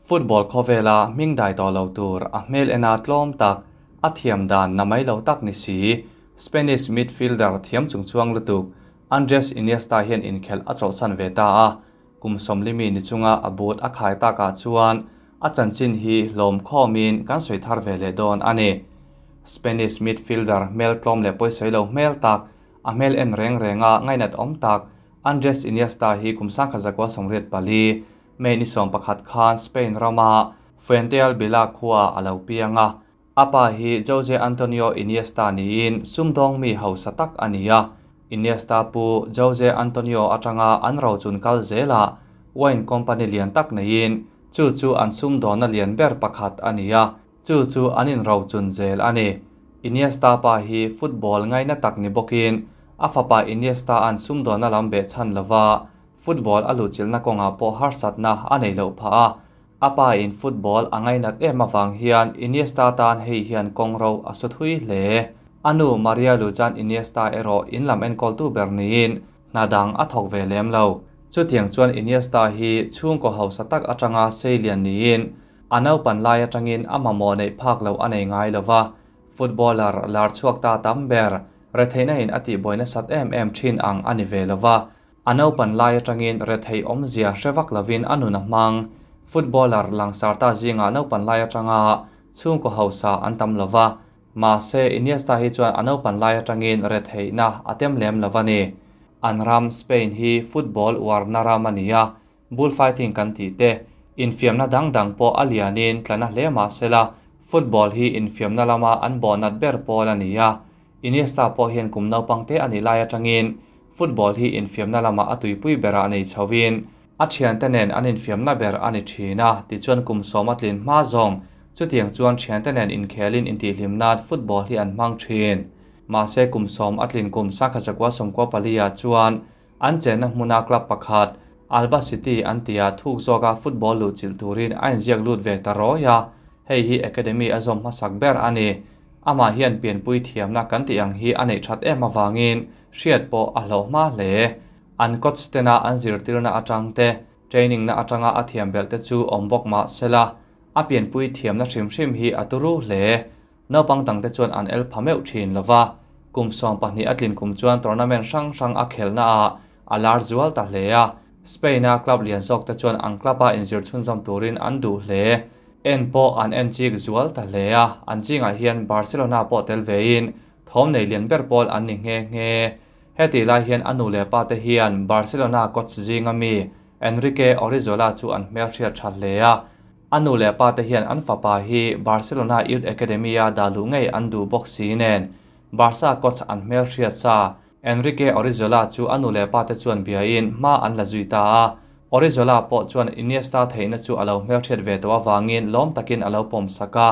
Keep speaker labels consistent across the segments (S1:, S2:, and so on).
S1: Football khawvela hming dai tawh lo tur a hmel ena tlawm tak, a thiam dan na mai lo tak ni si, Spanish midfielder thiam chungchuang lutuk Andres Iniesta hian inkhelh a chawlhsan ve ta a, kum 40 mi ni chunga a boot a khai takah chuan a chanchin hi hlawm khawmin kan sawi thar ve leh dawn a ni. Spanish midfielder hmel tlawm leh pawisawi lo hmel tak, a hmel en reng renga ngainat awm tak Andres Iniesta hi kum 1984 May ni 11 khan Spain rama Fuentealbilla khua a lo piang a. A pa hi Jose Antonio Iniesta niin sumdawng mi hausa tak a ni a. Iniesta pu Jose Antonio atanga an rochun kal zela wine company lian tak neiin chu chu an sumdawnna lian ber pakhat a ni a, chu chu an inrochun zel a ni. Iniesta pa hi football ngaina tak ni bawkin a fapa Iniesta an sumdawnna lam beh chhan lova football a luhchilhna kawngah pawh harsatna a nei loh phah a. A pa in football a ngainat em avang hian Iniesta tan hei hian kawng ro a su thui hle. A nu Maria Lujan Iniesta erawh in lam enkawltu ber niin hna dang a thawk ve lem lo. Chutiang chuan Iniesta hi chhungkaw hausa tak atanga seilian niin a naupan lai atangin a mamawh neih phak loh a nei ngai lova. Footballer lar chhuak ta tam ber retheihna in a tihbuai nasat em em thin ang a ni ve lova. A naupan lai atangin rethei awmzia hrevak lovin a nun a hmang. Footballer langsar ta zinga naupan lai atanga chhungkaw hausa an tam lova. Mahse Iniesta hi chuan a naupan lai atangin retheihna a tem lem lova ni. An ram Spain hi football uarna ram a ni a, bullfighting kan tih te, infiamna dang dang pawh a lianin tlana hle mahsela football hi infiamna lama an bawhnat ber pawl a ni a. Iniesta pawh hian kum naupang te a nih lai atangin football hi infiamna lama a tuipui berah nei chhovin a thiante nen an infiamna ber a ni thin a, tichuan kum 10 a tlin hma zawng chutiang chuan thiante nen inkhelin intihhlimnan football hi an hmang thin. Mahse kum 10 a tlin kum 1994 ah chuan an chenna hmuna club pakhat Alba City an tia thuk zawka football luhchilh turin a inziak lut ve ta rawi a, hei hi academy a zawm hmasak ber a ni. Amah hian pianpui thiamna kan tih ang hi a neih that em awangin hriat pawh a hlawh hma hle. An coach tena an zirtirna atang te, training na atanga a thiam belh te chu awm bawk mahsela a pianpui thiamna hrim hrim hi a turu hle. Naupang dang te chuan an el pha meuh thin lova. Kum 12 a tlin kum chuan tournament hrang hrang a khelna a a lar zual ta hle a. Spain a club lian zawk te chuan an club a inzir chhunzawm turin an duh hle. En pawh an en chik zual ta hle a, an chingah hian Barcelona pawh tel vein thawm nei lian ber pawl an ni nghe nghe. Heti lai hian a nu leh pa te hian Barcelona coach zinga mi Enrique Orizola chu an hmel hriat tha hle a. A nu leh pa te hian an fapa hi Barcelona Youth Academy a dah luh ngei an duh bawk si nen. Barca coach an hmel hriat sa Enrique Orizola chu a nu leh pa te chuan biain hma an la zui ta a. Orizola pawh chuan Iniesta theihna chu a lo hmel hriat ve tawh awangin lawm takin a lo pawm sak a.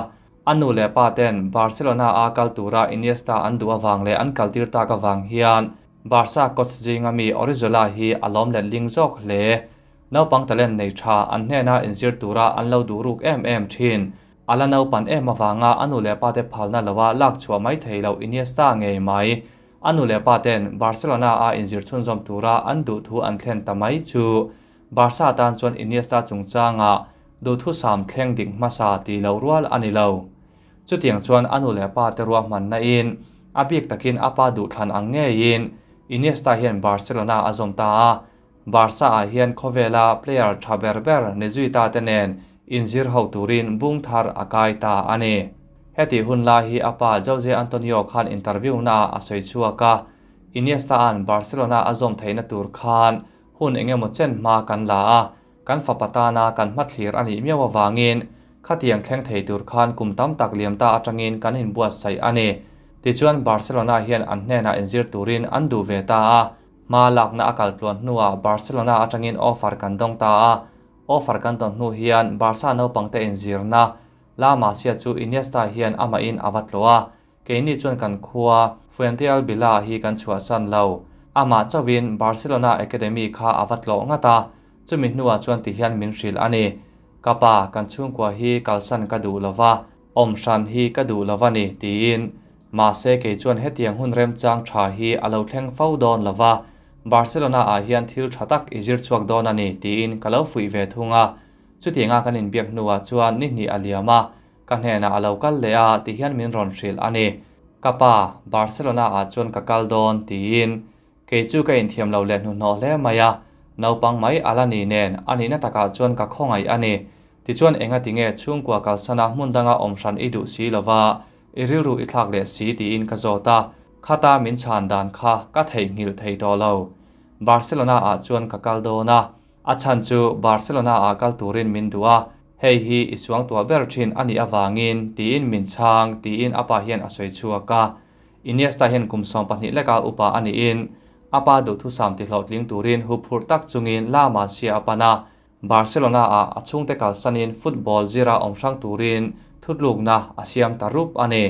S1: A nu leh pa ten Barcelona a kal tura Iniesta an duh awang leh an kaltir tak awang hian Barca coach zinga mi Orizola hi a lawm let ling zawk hle. Naupang talent nei tha an hnena inzir tura an lo duh ruk em em thin. Ala naupan em awanga a nu leh pa te phalna loa lak chhuah mai thei lo Iniesta ngei mai. A nu leh pa ten Barcelona a inzir chhunzawm tura an duh thu an thlen ta mai chu Barca tan chuan Iniesta chungchanga duh thu sam thleng dik hmasa ti lo rual a ni lo. Chutiang chuan a nu leh pa te ruah hmanna in a bik takin a pa duh thlan ang ngeiin Iniesta hian Barcelona a zawm ta a. Barca ah hian khawvela player tha ber ber ni zui ta te nen inzir ho turin bung thar a kai ta a ni. Heti hun lai hi a pa Jose Antonio khan interview na a sawi chhuak a. Iniesta an Barcelona a zawm theihna tur khan hun engemaw chen hma kan la a, kan fapa tana kan hmathlir a nih miau awangin khatiang thleng thei tur khan kum tam tak liam ta atangin kan inbuat saih a ni. Tichuan Barcelona hian an hnenah inzir turin an duh ve ta a, hma lakna a kal tluan hnuah Barcelona atangin offer kan dawng ta a. Offer kan dawn hnu hian Barca naupang te inzirna La Masia chu Iniesta hian ama in a va tlo a. Keini chuan kan khua Fuentealbilla hi kan chhuahsan lo. Amah chauhin Barcelona Academy kha a va tlo ngat a, chumi hnuah chuan ti hian min hrilh a ni. Ka pa, kan chhungkua hi kalsan ka duh lova, awm hran hi ka duh lova ni, tiin. Mahse kei chuan hetiang hun remchang tha hi a lo thleng fo dawn lova, Barcelona ah hian thil tha tak i zir chhuak dawn a ni, tiin ka lo fuih ve thung a. Chutianga kan inbiak hnuah chuan ni hnih a liam a, ka hnenah a lo kal leh a ti hian min rawn hrilh a ni. Ka pa, Barcelona ah chuan ka kal dawn, tiin. Kei chu ka inthiam lo leh hnuhnawh hle mai a, naupang mai a la ni nen a nihna takah chuan ka khawngaih a ni. Tichuan engatinge chhungkua kalsana hmun danga awm hran i duh si lova, i rilru i thlak leh si tiin ka zawt a, khata min chhan dan kha ka theihnghilh thei tawh lo. Barcelona ah chuan ka kal dawn a, a chhan chu Barcelona ah kal turin min duh a, hei hi i suangtuah ber thin a nih avangin tiin min chhang tiin a pa hian a sawi chhuak a. Iniesta hian kum 12 leka upa a niin a pa duhthusam tihlawhtling turin huphurh tak chungin La Masia a pan a, Barcelona ah a chhungte kalsanin football zira awm hrang turin thutlukna a siam ta rup a ni.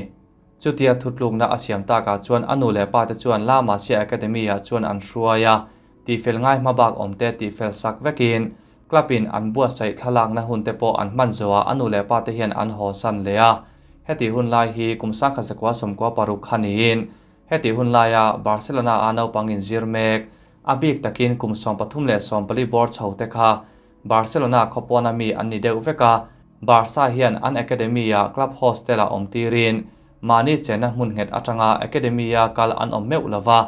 S1: Chutia thutlukna a siam takah chuan a nu leh pa te chuan La Masia Academy ah chuan an hruai a, tihfel ngai hmabak awmte tihfel sak vekin club in an buatsaih thlalakna hun te pawh an hman zawhah a nu leh pa te hian an haw san leh a. Heti hun lai hi kum 1996 kha niin heti hun laia Barcelona a naupang inzir mek A bik takin kum 13 leh 14 bawr chho te kha Barcelona khawpawna mi an ni deuh vek a, Barca hian an academy-a club hostel-ah awm tirin mahni chenna hmun nghet atanga academy-a kal an awm meuh lo va,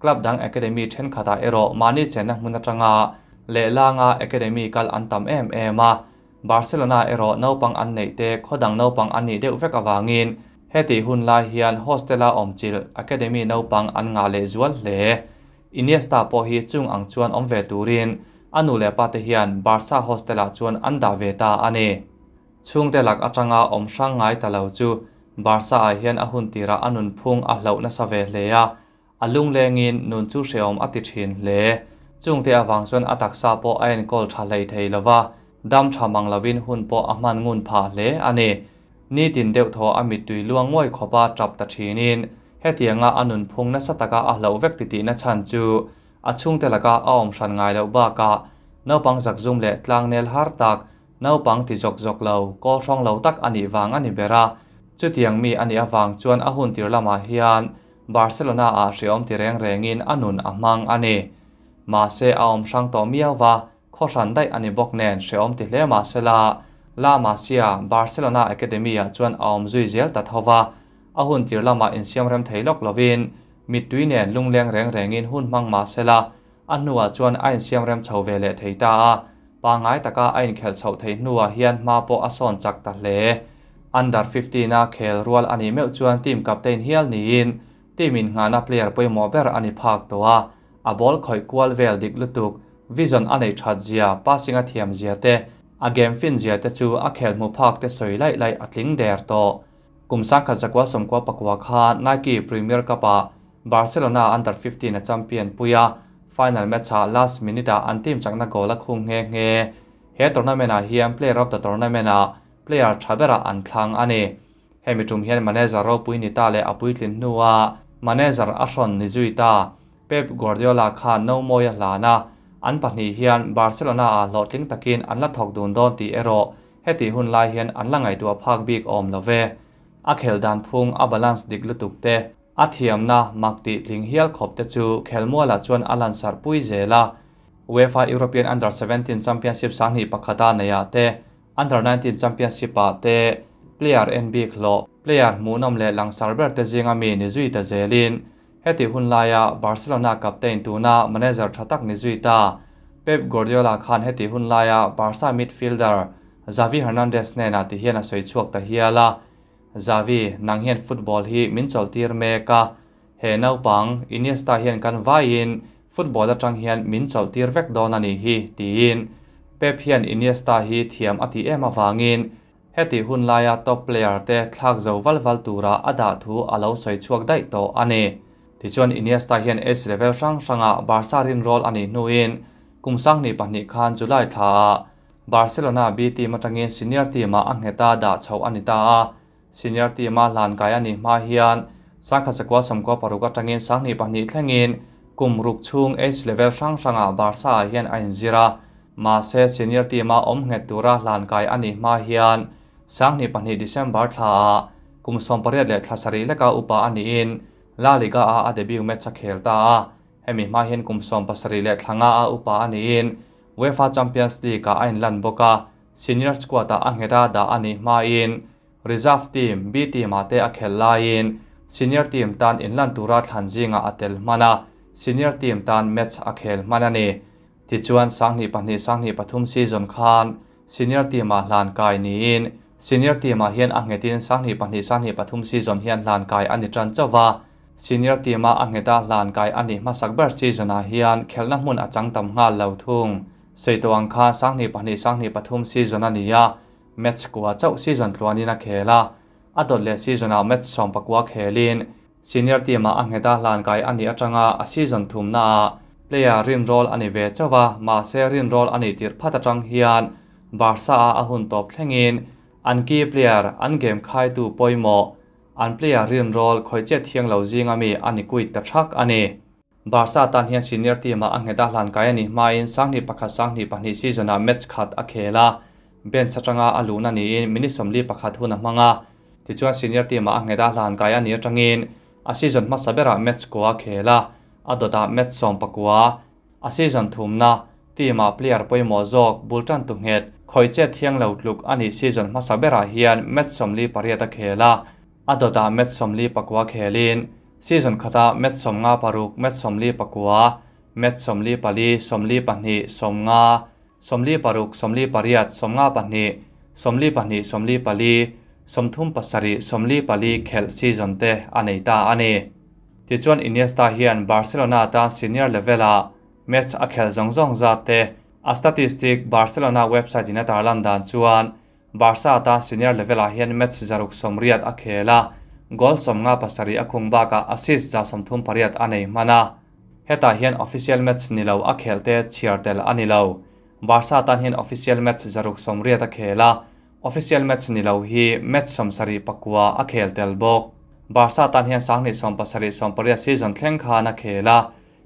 S1: club dang academy thenkhatah erawh mahni chenna hmun atanga lehlanga academy kal an tam em em a. Barcelona erawh naupang an neih te khaw dang naupang an nih deuh vek avangin heti hun lai hian hostel-a awm chilh academy naupang an ngah leh zual hle. Iniesta pawh hi chung ang chuan awm ve turin a nu leh pa te hian Barca hostel-ah chuan an dah ve ta a ni. Chhungte lak atanga awm hrang ngai ta lo chu Barca-ah hian a hun tirah a nunphung a hlauh nasa ve hle a, a lunglengin nun chu hrehawm a ti thin hle. Chungte avang chuan a taksa pawh a enkawl tha hlei thei lo va, dam tha mang lovin hun pawh a hman ngun phah hle a ni. Nitin deuh thaw a mittui luang nguai khawpa tap ta thinin hetianga a nunphung nasa taka a hlauh vek titihna chhan chu a chhungte laka a awm hran ngai loh bakah naupang zakzum leh tlangnel har tak, naupang ti zawk zawk lo, kawl hrawng lo tak a nih vang a ni ber a. Chutiang mi a nih avang chuan a hun tir lamah hian Barcelona ah hreawm ti reng rengin a nun a hmang a ni. Mahse a awm hrang tawh miau va, khaw hran daih a ni bawk nen hreawm ti hle mahsela La Masia, Barcelona Academy ah chuan a awm zui zel ta tho va, a hun tir lamah insiam rem thei lawk lovin mittui nen lungleng reng rengin hun hmang mahsela a hnuah chuan a insiam rem chho ve leh thei ta a, pangngai taka a inkhelh chhoh theih hnuah hian hma pawh a sawn chak ta hle. Under 15 a khel rual a nih meuh chuan team captain hial niin team innghahna player pawimawh ber a ni phak tawh a, a ball khawih kual vel dik lutuk, vision a neih that zia, passing a thiam zia te, a game fin zia te chu a khel hmu phak te sawi laih laih a tling der tawh. Kum 1999 khan Nike Premier Cup-ah Barcelona Under 15 a champion pui a, final match-ah last minute-ah an team chakna goal a khung nghe nghe. He tournament-ah hian player of the tournament-ah player tha berah an thlang a ni. Hemi tum hian manager ropui ni ta leh a puitlin hnua manager a hrawn ni zui ta Pep Guardiola khan no mawi a hlan a, an pahnih hian Barcelona-ah hlawhtling takin an la thawk dun dawn tih erawh heti hun lai hian an la ngaihtuah phak bik awm lo ve. A khel dan phung a balance dik lutuk te, a thiamna mak tih tling hial khawp te chu khelmualah chuan a lansarh pui zel a. UEFA European Under 17 Championship 2001 a neihah te, Under 19 Championship ah te player en bik hlawh, player hmuhnawm leh langsar ber te zinga mi ni zui ta zelin heti hun laia Barcelona captain tuna manager tha tak ni zui ta Pep Guardiola khan heti hun laia Barca midfielder Xavi Hernandez hnenah ti hian a sawi chhuak ta hial a, Xavi, nang hian football hi min chawlhtir mek a, he naupang Iniesta hian kan vaiin football atang hian min chawlhtir vek dawn a nih hi, tiin Pep hian Iniesta hi thiam a ti em avangin heti hun laia top player te thlak zo val val tura a dah thu a lo sawi chhuak daih tawh a ni. Tichuan Iniesta hian age level hrang hranga Barca rin rol a nih hnuin kum 2002 khan July thlaah Barcelona B team atangin senior team-ah a ngheta dah chhoh a ni ta a, senior team-a hlan kai a nih hma hian 1996 atangin 2002 thlengin kum ruk chhung age level hrang hranga Barca-ah hian a inzir a, mahse senior team-a awm nghet tura hlan kai a nih hma hian 2002 December thlaah kum 18 leh thla sarih leka upa a niin La Liga-a a debut match a khel ta a, hemi hma hian kum 17 leh thla nga a upa a niin UEFA Champions League-ah a inlan bawk a. Senior squad-ah a nghet a dah a nih hmain Reserve team, B team-ah te a khelh laiin senior team tan inlan tura thlan zingah a tel hman a, senior team tan match a khel hman a ni. Tichuan sanghnih pahnih sanghnih pathum season khan senior team-ah hlan kai niin senior team-ah hian a nghetin sanghnih pahnih sanghnih pathum season hian hlan kai a ni tan chauh va, senior team-a a ngheta hlan kai a nih hmasak ber season-ah hian khelhna hmun a chang tam nghal lo thung. Sawi tawh ang khan sanghnih pahnih sanghnih pathum season a ni a, Match kua chauh season tluanin a khel a, a dawt leh season-ah match sawm pakua khelin senior team-ah a nghet a hlankai a nih atanga a season thumnaah player rinrawl a ni ve chauh a, mahse rinrawl a nih tirh phat atang hian Barca-a a hun tawp thlengin an key player, an game khaitu pawimawh, an player rinrawl khawichiat thiang lo zinga mi a ni kuit ta thak a ni. Barca tan hian senior team-ah a nghet a hlankai a nih hmain sanghnih pakhat sanghnih pahnih season-ah match khat a khel a, bench atanga a luhna niin minute sawmli pakhat hun a hmang a. Tichuan senior team-ah a nghet a hlankai a nih atangin a season hmasa berah match kua a khel a, a dawtah match sawm pakua a season thumna team-ah player pawimawh zawk bul tan tu nghet khawihchet thiang lo tluk a nih season hmasa berah hian match sawmli pariat a khel a, a dawtah match sawmli pakua khelin Season khata match sawmnga paruk, match 49, match 44, 42, 50, 46, 48, 52, 42, 44, 37, 44 khelh season te a nei ta a ni. Tichuan Iniesta hian Barcelona tan senior level-ah match a khelh zawng zawng zat te a statistic Barcelona website in a tarlan dan chuan Barca tan senior level-ah hian match zaruk sawmriat a khel a, goal sawmnga pasarih a khung bakah assist za sawmthum pariat a nei hman a. Hetah hian official match ni lo a khelh te chhiar tel a ni lo. Barca tan hian official match zaruk sawmriat a khel a, official match ni lo hi match sawmsarih pakua a khel tel bawk. Barca tan hian sanghnih sawmpasarih sawmpariat season thleng khan a khel a,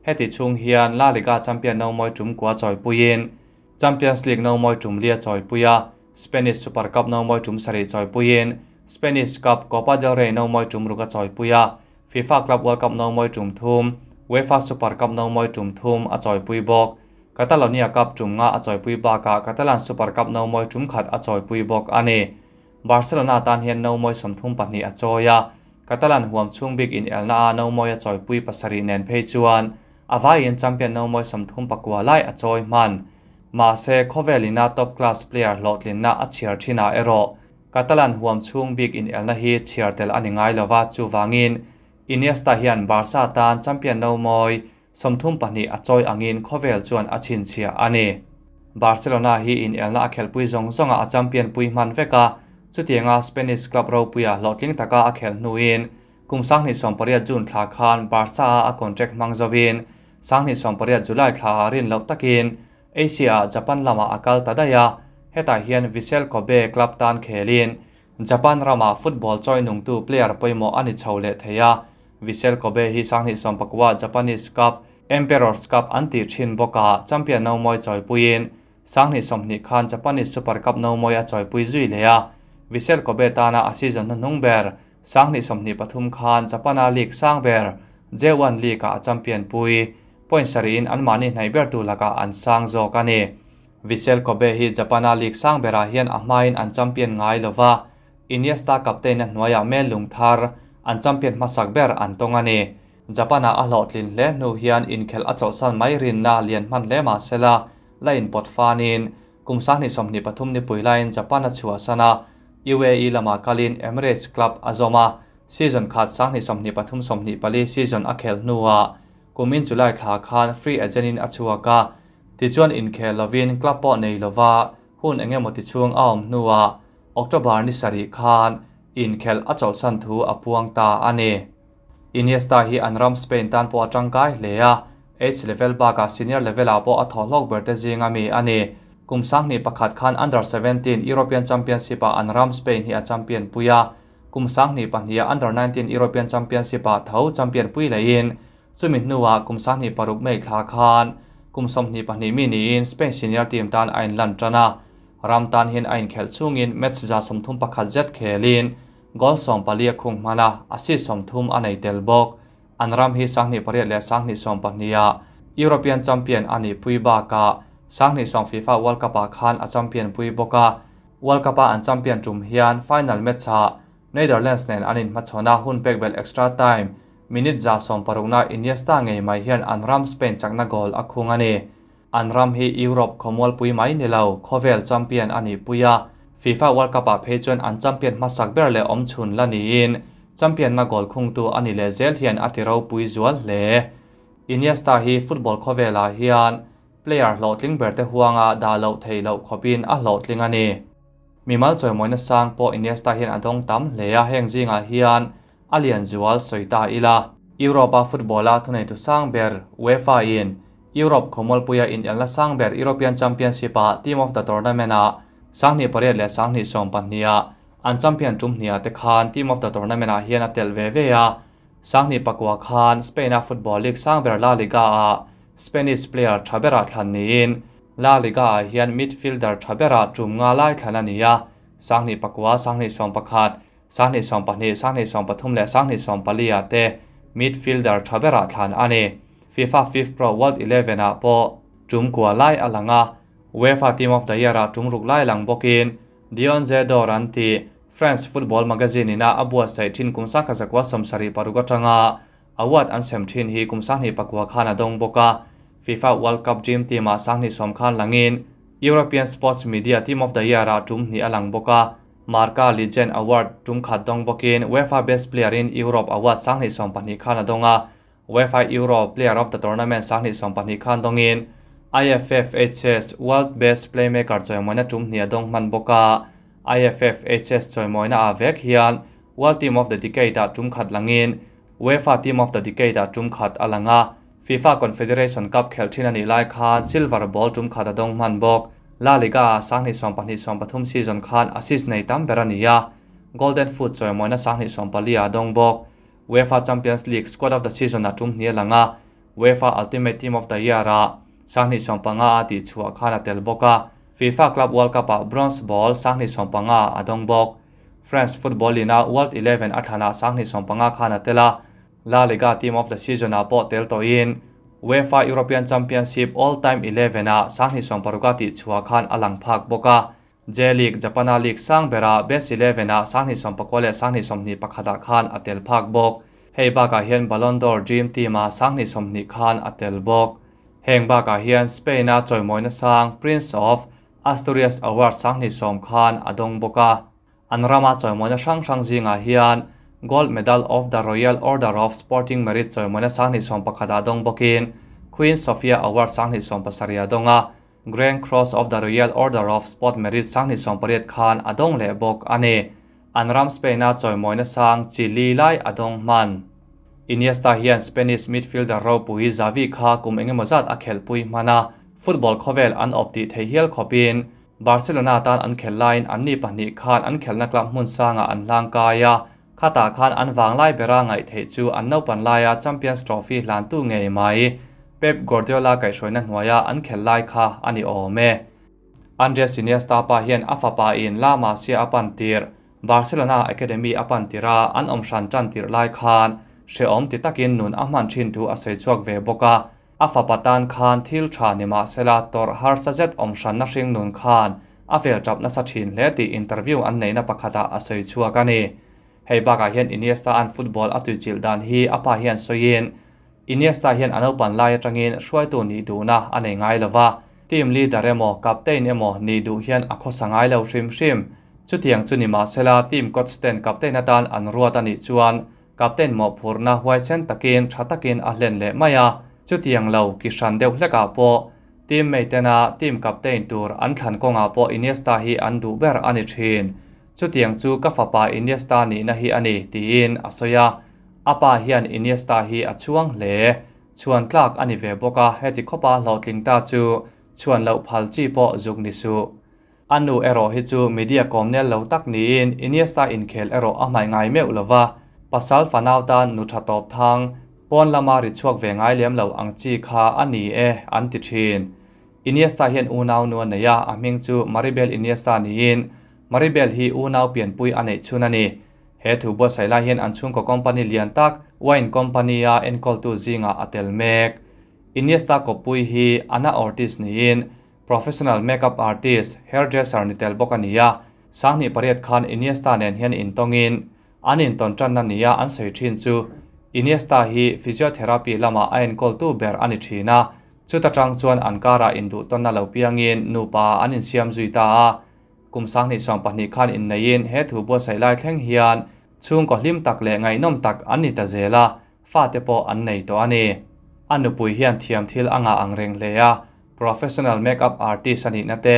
S1: heti chhung hian La Liga champion no mawi tum kua chawipuiin Champions League no mawi tum lia chawipui a, Spanish Super Cup no mawi tum sarih chawipuiin Spanish Cup, Copa del Rey no mawi tum ruk a chawipui a, FIFA Club World Cup no mawi tum thum, UEFA Super Cup no mawi tum thum a chawipui bawk. Catalonia Cup tum nga a chawipui bakah Catalan Super Cup no mawi tum khat a chawipui bawk a ni. Barcelona tan hian no mawi sawmthum pahnih a chawi a, Catalan huam chhung bik inelna a no mawi a chawipui pasarih nen phei chuan A vaiin champion no mawi sawmthum pakua lai a chawi hman. Mahse, khawvel ina top class player hlawhtlinna a chhiar thinah erawh Catalan huam chhung bik inelna hi chhiar tel a ni ngai lova, chuvangin Iniesta hian Barca tan champion no mawi sawmthum pahnih a chawi angin khawvel chuan a chhinchhiah a ni. Barcelona hi inelna a khelhpui zawng zawnga a champion pui hman vek a, chutianga Spanish club ropuia hlawhtling taka a khelh hnuin Kum sanghnih sawmpariat June thla khan Barca-a a contract hmang zovin sanghnih sawmpariat July thlaah rin loh takin Asia-ah Japan lamah a kal ta daih a, hetah hian Vissel Kobe club tan khelin Japan ramah football chawi nungtu player pawimawh a ni chho leh thei a, Vissel Kobe hi sanghnih sawmpakua Japanese Cup, Emperor's Cup an tih thin bawkah champion no mawi chawipuiin sanghnih sawmhnih khan Japanese Super Cup no mawi a chawipui zui leh a, Vissel Kobe tana a season hnuhnung ber Sanghnih sawmhnih pathum khan Japan-a league sang ber J1 League-ah a champion pui. Point sarih-in anmahni hnaih bertu lakah an sang zawk a ni. Vissel Kobe hi Japan-a league sang berah hian a hmain an champion ngai lo va, Iniesta captain-a hnuaiah mel lung thar an champion hmasak ber an tawng a ni. Japan-ah a hlawhtlin hle hnu hian inkhelh a chawlhsan mai rinna lian hman hle mah sela, la inpawt fanin kum sanghnih sawmhnih pathum nipui laiin Japan a chhuahsan a, UAE lamah kalin Emirates club a zawm a, season khat sanghnih sawmhnih pathum sawmhnih pali season a khel hnuah kumin July thla khan free agent in a chhuak a, tichuan inkhel lovin club pawh nei lova hun eng emaw ti chhung a awm hnuah October ni sarih khan inkhelh a chawlhsan thu a puang ta a ni. Iniesta hi an ram Spain tan pawh a tangkai hle a, age level bakah senior level ah pawh a thawhlawk ber te zinga mi a ni. Kum sanghnih pakhat khan Under 17 European Championship ah an ram Spain hi a champion pui a, kum sanghnih pahnih ah Under 19 European Championship ah tho champion pui leiin chumi hnuah kum sanghnih paruk May thla khan kum sawmhnih pahnih mi niin Spain senior team tan a inlan tan a, ram tan hian a inkhelh chungin match za sawmthum pakhat zet khelin Goal sawm pali a khung hman a, assist sawmthum a nei tel bawk. An ram hi sanghnih pariat leh sanghnih sawm pahniha European champion a nih pui bakah 20 sawm FIFA World Cup-ah khan a champion pui bawk a. World Cup-a an champion tum hian final match-ah Netherlands nen an inhmachhawn a, hun pek belh extra time minute 160na Iniesta ngei mai hian an ram Spain chakna goal a khung a ni. An ram hi Europe khawmualpui mai ni lo, khawvel champion a nih pui a, FIFA World Cup-ah phei chuan an champion hmasak ber leh awmchhun la niin champion-na goal khungtu a ni leh zel hian a ti ropui zual hle. Iniesta hi football khawvelah hian player hlawhtling ber te huanga dah loh theih loh khawpin a hlawhtling a ni. Mimal chawimawina sang pawh Iniesta hian a dawng tam hle a, heng zingah hian a lian zual sawi ta ila. Europe-a football-a thuneitu sang ber UEFA-in Europe khawmualpuia inelna sang ber European Championship-ah Team of the Tournament-ah 2008 leh 2012-ah an champion tum hniah te khan Team of the Tournament-ah hian a tel ve ve a. 2009 khan Spain-a football league sang ber La Liga-ah Spanish player tha berah thlan niin La Liga-ah hian midfielder tha berah tum nga lai thlan a ni a. 2009, 2011, 2012, 2013 leh 2014-ah te midfielder tha berah thlan a ni. FIFA FIFPro World 11-ah pawh tum kua lai a lang a. UEFA Team of the Year-ah tum ruk lai lang bawkin Lions d'Or an ti France Football Magazine ina a buatsaih thin kum 1976 atanga award an sem thin hi kum 2009 khan a dawng bawk a. FIFA World Cup Dream Team-ah 2010 khan langin European Sports Media Team of the Year-ah tum hnih a lang bawk a. Marca Legend Award tum khat dawng bawkin UEFA Best Player in Europe Award 2012 khan a dawng a. UEFA Euro Player of the Tournament 2012 khan dawngin IFFHS World Best Playmaker chawimawina tum hnih a dawng hman bawk a. IFFHS chawimawina ah vek hian World Team of the Decade-ah tum khat langin UEFA Team of the Decade-ah tum khat a lang a. FIFA Confederation Cup khelh thin a nih lai khan Silver Ball tum khat a dawng hman bawk. La Liga 2012-2013 season khan assist nei tam ber a ni a. Golden Foot chawimawina 2014 a dawng bawk. UEFA Champions League Squad of the Season a tum hnih a lang a. UEFA Ultimate Team of the Year-ah 2015 a tih chhuah khan a tel bawk a. FIFA Club World Cup-ah Bronze Ball 2015 a dawng bawk. France Football ina World 11 a thlanah 2015 khan a tel a. La Liga Team of the Season-ah pawh tel tawhin UEFA European Championship All-Time 11-ah 2016 a tih chhuah khan a lang phak bawk a. J-League Japana League sang bera Best 11-ah 2019 leh 2021 khan a tel phak bawk. Hei bakah hian Ballon d'Or Dream Team-ah 2020 khan a tel bawk. Heng bakah hian Spain-a chawimawina sang Prince of Asturias Award 2010 khan a dawng bawk a. An rama chawimawina hrang hrang zingah hian Gold Medal of the Royal Order of Sporting Merit chawimawina 2011 a dawng bawkin Queen Sofia Award 2017 a dawng a. Grand Cross of the Royal Order of Sport Merit 2018 khan a dawng leh bawk a ni. An ram Spain-a chawimawina sang chi li lai a dawng hman. Iniesta hian Spanish midfielder ropui Xavi kha kum engemaw zat a khelhpui hman a. Football khawvel an awp tih thei hial khawpin Barcelona tan an khel laiin an ni pahnih khan an khelhna club hmun sangah an hlang kai a. Khatah khan an vanglai bera ngaih theih chu an naupan laia Champions Trophy hlantu ngei mai Pep Guardiola kaihhruaina hnuaia an khel lai kha a ni awm e. Andres Iniesta pa hian a fapa in La Masia a pan tir Barcelona Academy a pan tira an awm hran tan tir lai khan hreawm ti takin nun a hman thin thu a sawi chhuak ve bawk a. A fapa tan khan thil tha ni mahsela tor harsa zet awm hranna hring nun khan a vel tap nasa thin hle tih interview an neihna pakhatah a sawi chhuak a ni. Hei bakah hian Iniesta an football a tuichilh dan hi a pa hian sawiin Iniesta hian a naupan lai atangin hruaitu nih duhna a nei ngai lova. Team leader emaw captain emaw nih duh hian a khawsa ngai lo hrim hrim. Chutiang chu ni mahsela team coach ten captain atan an ruat a nih chuan captain mawh phurna huaisen takin tha takin a hlen leh mai a. Chutiang lo ki hran deuh hlekah pawh teammate tena team captain tur an thlan kawngah pawh Iniesta hi an duh ber a ni thin. Chutiang chu ka fapa Iniesta nihna hi a ni tiin a sawi a. A pa hian Iniesta hi a chhuang hle. Chhuan tlak a ni ve bawk a, heti khawpa hlawhtling ta chu chhuan loh phal chi pawh zuk ni suh. A nu erawh hi chu media kawmnel lo tak niin Iniesta inkhel erawh a hmai ngai meuh lova. Pasal fanau tan nu tha tawp thang pawn lama ri chhuak ve ngai lem lo ang chi kha a ni e an ti thin. Iniesta hian unau nu a nei a, a hming chu Maribel Iniesta niin Maribel hi unau pianpui a neih chhun a ni. He thu buatsaih lai hian an chhungkaw company lian tak wine company a enkawltu zingah a tel mek. Iniesta kawppui hi Ana Ortiz niin Professional makeup artist, hairdresser ni tel bawk a ni a. 2008 khan Iniesta nen hian intawngin an intawn tanna nia an sawi thin chu Iniesta hi physiotherapy lama a enkawltu ber a ni thin a. Chuta tang chuan an karah induhtawnna lo piangin nupa an insiam zui ta a. Kum 2020 khan inneiin he thu buatsaih lai thleng hian chhungkaw hlim tak leh ngaihnawm tak an ni ta zel a, fate pawh an nei tawh a ni. A nupui hian thiam thil a ngah ang reng hle a, professional makeup artist a nihna te,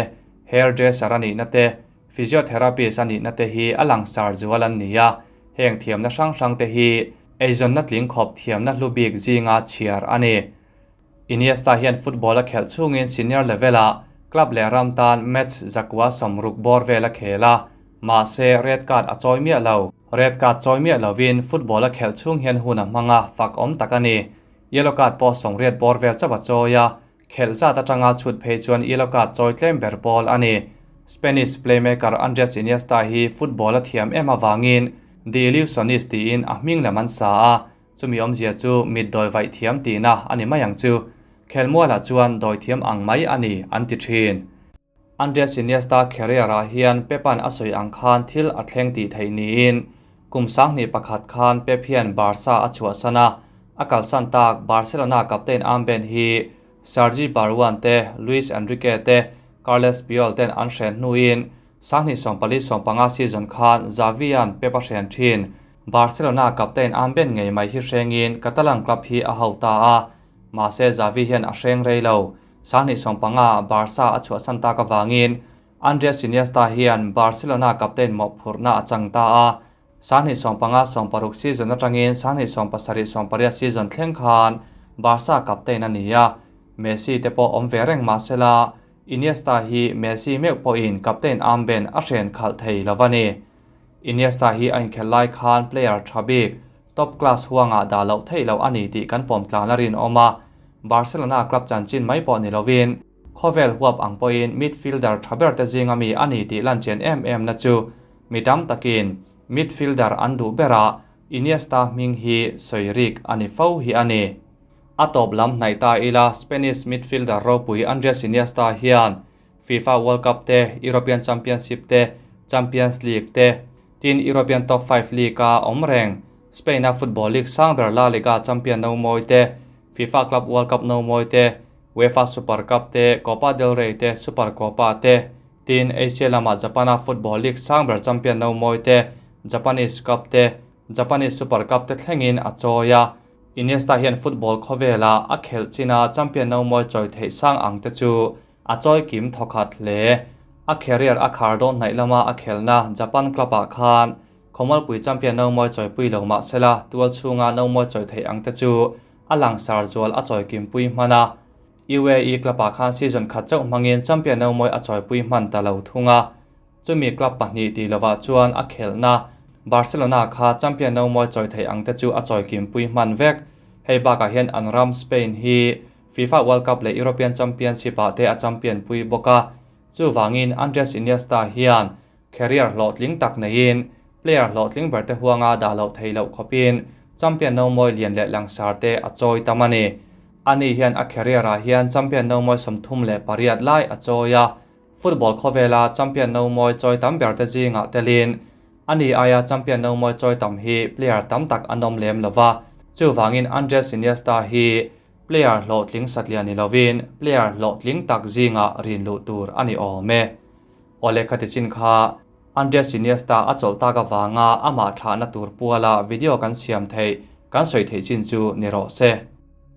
S1: hairdresser a nihna te, physiotherapist a nihna te hi a langsar zual an ni a, heng thiamna hrang hrang te hi eizawnna tling khawp thiamna hlu bik zinga chhiar a ni. Iniesta hian football a khelh chhungin senior level-ah club leh ram tan match 160 bawr vel a khel a, mahse red card a chawi miah lo. Red card chawi miah lovin football a khelh chhung hian hun a hmang a, fak awm tak a ni. Yellow card pawh 80 bawr vel chauh a chawi a, khelh zat atanga chhut phei chuan yellow card chawi tlem ber pawl a ni. Spanish playmaker Andres Iniesta hi football a thiam em avangin The Illusionist tiin a hming lam an sa a, chumi awmzia chu mit dawi vaih thiam tihna a ni mai ang chu. Khelmualah chuan dawi thiam ang mai a ni an ti thin. Andres Iniesta career-ah hian Pep-a'n a sawi ang khan thil a thleng tih theih niin kum 2001 khan Pep hian Barca a chhuahsan a, a kalsan tak Barcelona captain armband hi Sergi Barjuan te, Luis Enrique te, Carles Puyol ten an hren hnuin 2014-15 season khan Xavi-a'n Pep a hren thin. Barcelona captain armband ngei mai hi hrengin Catalan club hi a ho ta a, mahse Xavi hian a hreng rei lo. 2015 Barca a chhuahsan tak avangin Andres Iniesta hian Barcelona captain mawhphurhna a chang ta a, 2015-16 season atangin 2017-18 season thleng khan Barca captain a ni a, Messi te pawh awm ve reng mahsela Iniesta hi Messi meuh pawhin captain armband a hren khalh thei lo a ni. Iniesta hi a inkhelh lai khan player tha bik top class huanga dah loh theih loh a ni tih kan pawm tlan a rinawm a, Barcelona club chanchin mai pawh ni lovin khawvel huap ang pawhin midfielder tha ber te zinga mi a ni tih lan chian em em na chu mi tam takin midfielder an duh berah Iniesta hming hi sawi rik a ni fo hi a ni. A tawp lam hnaih ta ila Spanish midfielder ropui Andres Iniesta hian FIFA World Cup te, European Championship te, Champions League te, tin European Top 5 League a awm reng, Spain-a Football League sang ber La Liga champion no mawi te, FIFA Club World Cup no mawi te, UEFA Super Cup te, Copa del Rey te, Super Copa te, tin Asia lama Japan-a Football League sang ber champion no mawi te, Japanese Cup te, Japanese Super Cup te thlengin a chawi a. Iniesta hian football khawvela a khelh china champion no mawi chawi theih sang ang te chu a chawi kim thawkhat hle. A career a khar dawn hnaih lama a khelhna Japan club-ah khan khawmalpui champion no mawi chawipui lo mahsela tual chhunga no mawi chawi theih ang te chu a langsar zual a chawi kimpui hman a. UAE club-ah khan season khat chauh hmangin champion no mawi a chawipui hman ta lo thung a. Chumi club pahnih tih lovah chuan a khelhna Barcelona kha champion no mawi chawi theih ang te chu a chawi kimpui hman vek. Hei bakah hian an ram Spain hi FIFA World Cup leh European Championship-ah te a champion pui bawk a. Chuvangin Andres Iniesta hian career hlawhtling tak neiin player hlawhtling ber te huanga dah loh theih loh khawpin champion no mawi lian leh langsar te a chawi tam a ni. Ani hian a career-ah hian champion no mawi 38 lai a chawi a, football khawvela champion no mawi chawi tam ber te zingah telin ani aia champion no mawi chawi tam hi player tam tak an awm lem lova. Chuvangin Andres Iniesta hi player hlawhtling satliah ni lovin player hlawhtling tak zingah rin luh tur a ni awm e. Awle khati chin kha Andres Iniesta a chawlh tak avanga amah thlahna tur puala video kan siam theih kan sawi theih chin chu ni rawh se.